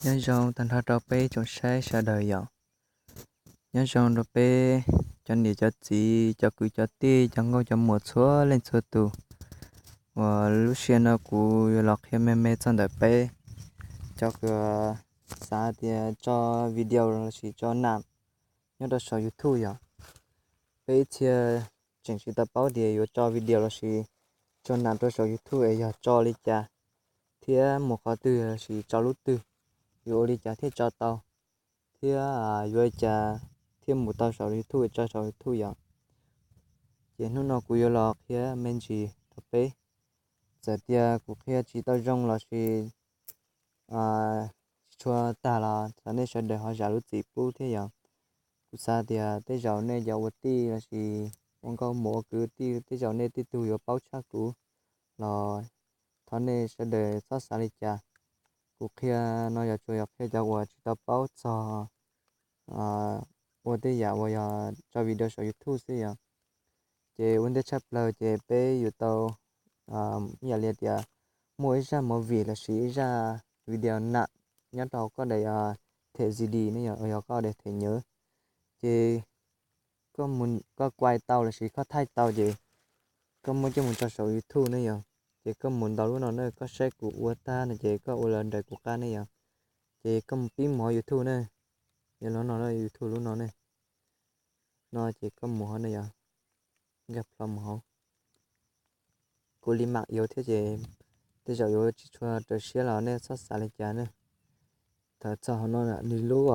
Nyob zoo tag nrho rau peb tsoom saib sawv daws yom. Nyob zoo rau peb cov niam cov txiv, cov kwv cov tij, cov nkauj cov muam txhua leej txhua tus uas lub sij hawm no kuv yuav los qhia me me txog ntawm peb cov uas xav tias tso video lossis tso nam nyob rau saum YouTube yom. Peb ib txhia tseem tsis tau paub tias yuav tso video lossis tso nam rau saum YouTube es yog tso li cas thiab mus qhov twg lossis tso lub twg, yuav ua li cas thiaj tso tau, thiab yuav li cas thiaj mus tau saum YouTube, tso saum YouTube yom. Ces hnub no kuv yuav los qhia me ntsis rau peb. Txawm tias kuv qhia tsis tau zoo lossis tsis tshua tag los thov nej sawv daws ho zam lub txim pub thiab yom. Kuv xav tias tej zaum nej cov ua tij lossis ua nkauj muam ua kwv tij, tej zaum nej tej tug yuav paub tshaj kuv los thov nej sawv daws txhob xav li cas. Kuv qhia no yog tsuas yog qhia cov uas tsis tau paub txog ua tej yam uas yog tso video saum YouTube xwb yom. Ces ua ntej tshaj plaws ces peb yuav tau ib yam li tias muaj ib zaj movie lossis ib zaj video nam nyob rau koj daim them CD ne yom, yog koj daim them nhớ. Ces koj quay tau lossis koj thaij tau ces koj muab coj mus tso saum YouTube ne yom. Ces koj mus ntaus lub no ne, koj saib kuv ua tag no ces koj ua los nraim kuv qab ne yom. Ces koj mus pib mus hauv YouTube ne, yog lub no YouTube lub no ne. No ces koj mus hauv ne yom, nkag plho mus hauv. Kuv li mam yuav thiab ces tej zaum yuav tsis tshua raws siab los nej txhob xav li cas ne. Thaum txog hauv no nws lub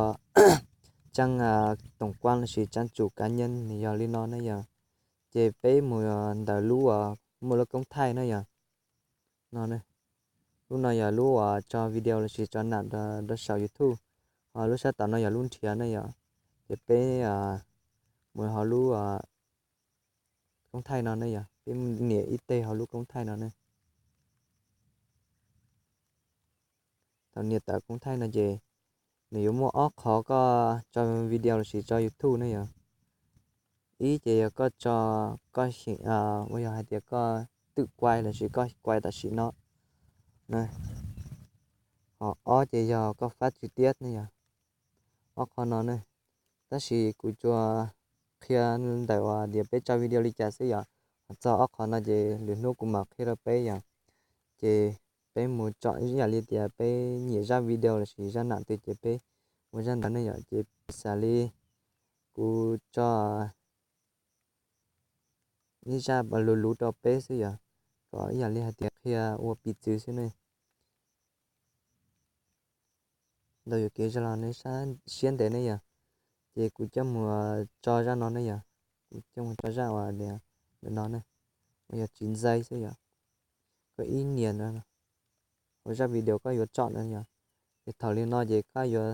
tsaab toom kuab lossis tsaab tsum kav nyeeb nws yog li no ne yom. Ces peb mus ntawm lub uas muaj lub koob thaij na yom. No, lub no yog lub uas tso video lossis tso nam rau saum YouTube, ho lub sab tom no yog lub nrhiav ne yom. Ces peb mus hauv lub koob thaij no ne yom, peb nias ib teg hauv lub koob thaij no ne. Thaum nias tawm koob thaij no ces nws yuav muaj ob qhov koj tso video lossis tso YouTube ne yom. Ib ces yog koj tso, koj xyeem, uas yog hais tias koj twm kuai lossis koj kuai tam sim no, ho ob ces yog koj fab tswv tiab ne yom. Ob qhov no ne, tab sis kuv tsuas qhia ntawm uas tias peb tso video li cas xwb yom. Ho txog ob qhov no ces lwm hnub kuv mam qhia rau peb yom. Ces peb mus tso ib yam li tias peb nyiam zaj video lossis zaj nam twg ces peb ua zaj ntawd ne yom. Ces piv xam li kuv tso ib zaj luv luv rau peb xwb yom, kom ib yam li hais tias qhia ua piv txwv xwb ne. Ntau yuam kev zaj los nej siab ntev ne yom. Ces kuv coj mus tso zaj no ne yom, kuv coj mus tso zaj uas tias ntawm no ne, uas yog tsis ntxais xwb yom. Koj ib nias no, ua zaj video koj yuav tso na yom. Ces thaum li no ces koj yuav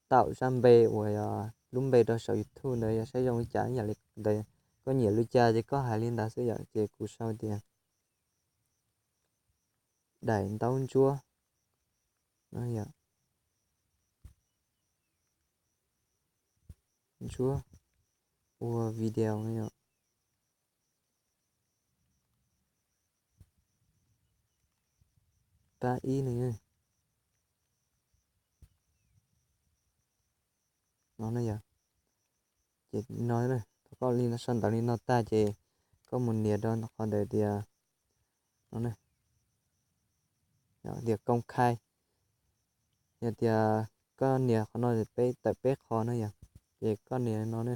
taum zaj npe uas yog lub npe rau saum YouTube ntawd yog saib zoo li cas, ib yam li ntawd, koj nyiam li cas ces koj hais li ntawd xwb yom. Ces kuv sau tias daim ntaub ntsuab, ntsuab ua video pab ib no. No ne yom. Ces no, thaum koj li no sau ntawv li no tag ces koj mus nias rau qhov ntawd tias, no ne, tias koob khaib. Yog tias koj nias qhov no peb tawm peb qho na yom. Ces koj nias no ne,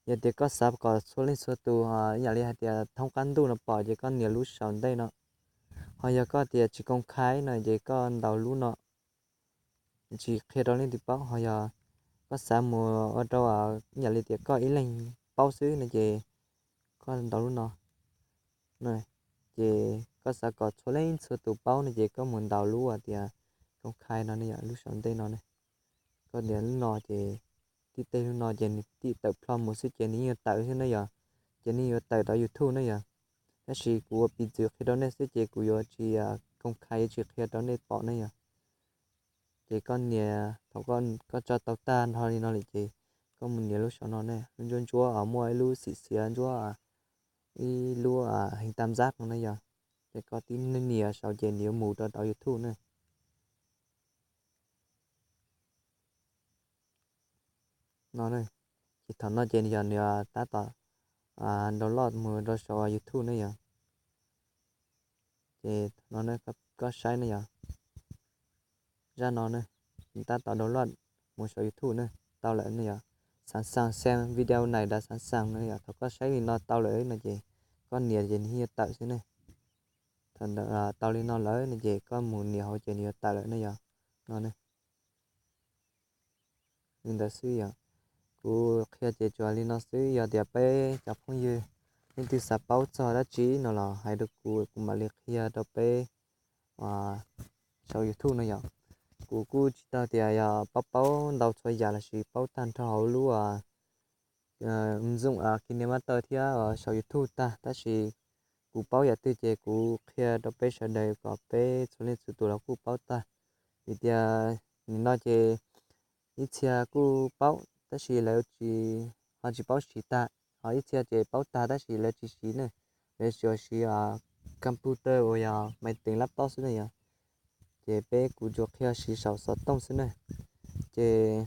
yog tias koj xav kom txhua leej txhua tus ib yam li hais tias thoob qab ntuj no pom ces koj nias lub saum ntej no. Ho yog koj tias tsis koob khaib no ces koj ntaus lub no, tsis qhia rau leej twg paub. Ho yog koj xav mus ua rau ib yam li tias koj ib leeg paub xwb no ces koj ntaus lub no. Ces koj xav kom txhua leej txhua tus paub no ces koj mus ntaus lub tias koob khaib no ne yom, lub saum ntej no ne. Koj nias lub no ces tib teg lub no ces nws tib tawm plho mus xwb ces nws yeej yuav tawm xwb ne yom. Ces nws yuav tawm rau YouTube ne yom. Tab sis kuv ua piv txwv qhia rau nej xwb ces kuv yuav tsis koob khaib, yuav tsis qhia rau nej pom ne yom. Ces koj nias, thaum koj tso tau tag nrho li no lawm ces koj mus nias lub saum no ne, lub ntsuab ntsuab muaj ib lub xim xiav ntsuab, ib lub heev tam zab no ne yom. Ces koj tib nias saud ces nws yuav mus rau tau YouTube ne. no. Ces thaum no ces yog nws tab tom download mus rau saum YouTube ne yom. Ces no koj saib ne yom, zaj no ne, nws tab tom download mus saum YouTube ne, tau lawm ne yom. Sẵn sàng xem video này đã sẵn sàng no yom. Thaum koj saib li no tau lawm no ces koj nias ces nws yuav tawm xwb ne. Thaum tau li no lawm no ces koj mus nias hauv ces nws yuav tawm lawm ne yom. No ne, li ntawd xwb yom. Kuv qhia ces tsuas li no xwb, yog tias peb cov phooj ywg leej twg xav paub txog dab tsi no los hais rau kuv, kuv mam li qhia rau peb saum YouTube no yom. Kuv kuj tsis tau tias yog paub paub ntau txhua yam lossis paub tag nrho hauv lub Zoom KineMaster thiab saum YouTube tag, tab sis kuv paub yam twg ces kuv qhia rau peb sawv daws kom peb txhua leej txhua tus los kuj paub tag. Vim tias nim no ces ib txhia kuj paub tab sis lawv tsis, ho tsis paub siv tag, ho ib txhia ces paub tag tab sis lawv tsis siv ne, lawv tsuas siv computer uas yog maiv teev laptop xwb ne yom. Ces peb kuv tsuas qhia siv saum xov tooj xwb ne. Ces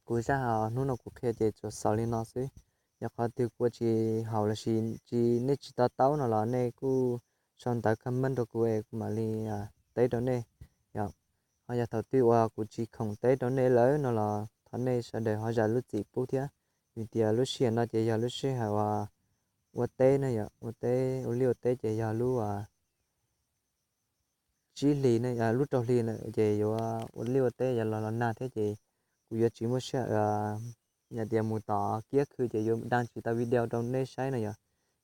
kuv zaj hnub no kuv qhia ces tsuas xaus li no xwb. Yog qhov twg kuv ua tsis haum lossis tsis, nej tsis to taub no los nej kuj sau ntawv comment rau kuv es kuv mam li teb rau nej yom. Ho yog thaum twg uas kuv tsis khoom teb rau nej lawm no los thov nej sawv daws ho zam lub txim pub thiab. Vim tias lub sij hawm no ces yog lub sij hawm uas ua teb ne yom, ua teb, ua liaj ua teb ces yog lub tsib hlis, lub rau hli ces yuav ua liaj ua teb yuav los los nag thiab ces kuv yuav tsis muaj sij hawm, yog tias mus tom kiab khw ces yuav daj tsis tau video rau nej saib no yom.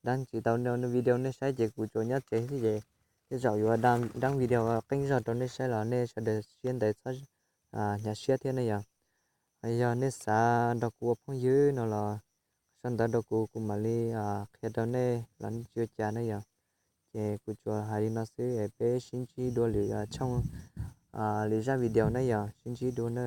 Daj tsis tau video nej saib ces kuv tsuas nyob tsev xwb ces tej zaum yuav daj video qeeb zog rau nej saib los nej sawv daws siab ntev txhob hnyav siab thiab ne yom. Yog nej xav nrog kuv ua phooj ywg no los sau ntawv rau kuv, kuv mam li qhia rau nej los nej tsis ua cas ne yom. Ces kuv tsuas hais li no xwb es peb sib ntsib dua lwm tshooj, lwm zaj video ne yom, sib ntsib dua na.